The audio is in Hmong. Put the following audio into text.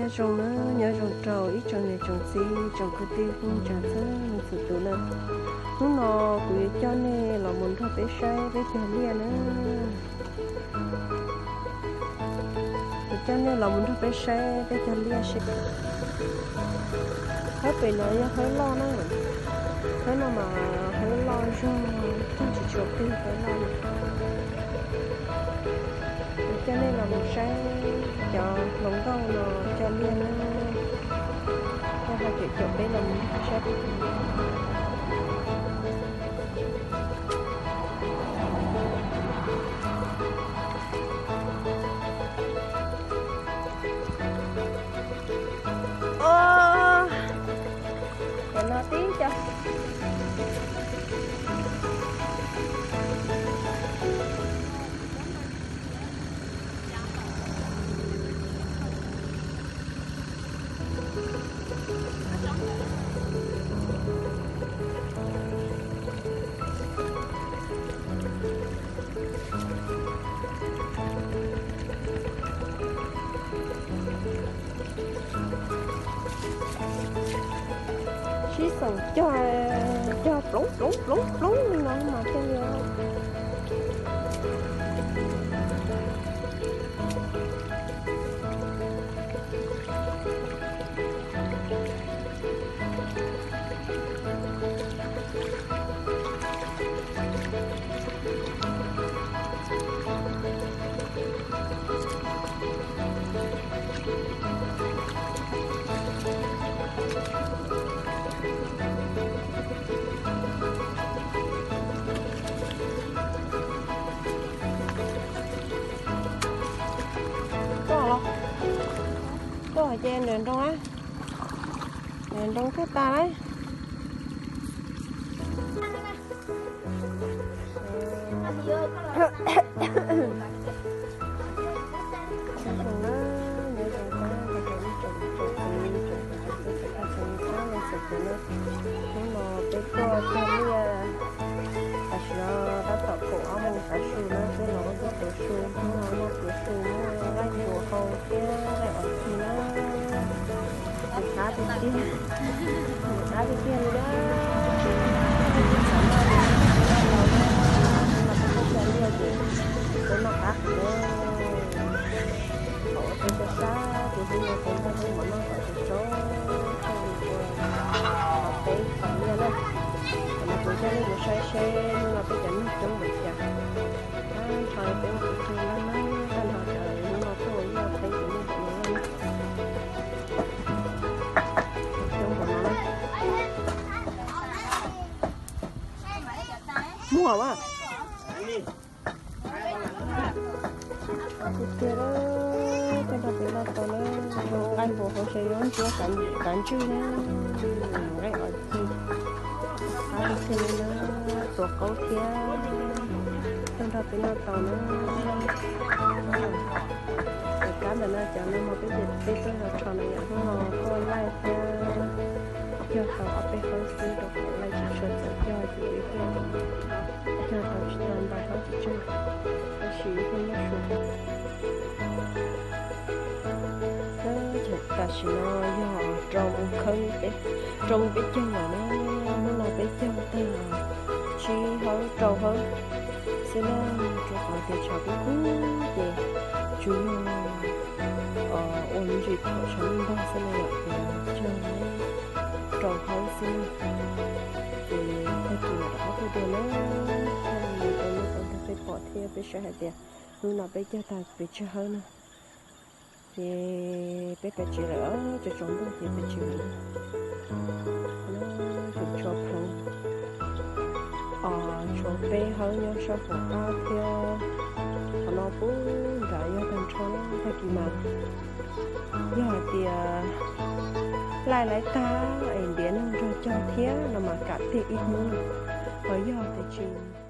Nyob zoo na, nyob zoo rau ib tsoom niam tsoom txiv tsoom kwv tij phooj ywg txhua leej txhua tus na. Hnub no kuv yuav coj nej los mus nrog peb saib peb cog liaj na. Kuv coj nej los mus nrog peb saib peb cog liaj seb. Hawb pem no yog hawb loj na. Hawb no mas hawb loj zog, cog tsis tshua plig hawb loj no. Kuv coj nej los mus saib cov hluas nkauj no cog liaj na. Coj hais tias caum peb los mus saib. Cov no tib co. Sib xeem cog, cog ploov ploov ploov ploov li no mas thiaj li. Koj los, koj ces nram nroog na, nram nroog kawg tas lawm. Hnub no peb tuaj cog liaj, tam sim no tab tom kaum ob moos tav su na, peb los ua tuav su, hnub no noj pluav su, muaj nqaij npua hau thiab nqaij os cig na. Tus qab tiag tiag, tus qab tiag tiag li na. Hnub no peb tuaj cog liaj ces peb noj qab heev na. Thaum peb sab sab ces hnub no peb noj peb mov noj kom tsaus tsaus, peb cog liaj na. Tam no kuv coj nej mus saib seb hnub no peb cov neeg coob npaum cas. Tag nrho peb mus cog liaj na, tag nrho cov hnub no tuaj ua liaj peb cov neeg coob npaum no na. Coob npaum no na. Muaj mas. Tiag tiag, tuaj nrog peb noj tau na, nqaij npua hau ces yuav ntsuab kav ntswj na, nqaij os cig, qab tiag tiag li na, tuav qaub thiab, tuaj nrog peb noj tau na. Cov kab ntawm no cov no mas peb, peb tuaj zov tsho na yom, hnub no tuaj laij thiab, cog tau ob peb hawb xwb rau qhov laij tsis tshua txaus cog ces peb tuaj cog tau tsis tau ntau hawb tsawg tsawg, tab sis yeej noj su. Tam sim no yog rau moos kheeb, rau moos peb caug lawm na, hnub no peb cog tag tsib hawb rau hawb xwb na, rau qhov tias tshav kub kub ces tsuas yog ua me ntsis thaum tshav ntuj npog xwb na yom, ces cog rau hawb xwb na. Ces tag kis mam rov qab tuaj dua na, cog li no rau nej tau nrog peb pom thiab peb saib hais tias hnub no peb cog tag pes tsawg hawb na. Ces peb pais tsev lawm, tsaus tsaus ntuj ces pais tsev lawm na. Tus tshuav ploov, tshuav peb hawb nyob sab hauv qab thiab. Qhov no pub nrad yog tag nrho na, tag kis mas yog hais tias laij laij tag es ntiav neeg nrog cog thiab no mas kam tiag ib hnub no, ho yog tias tsis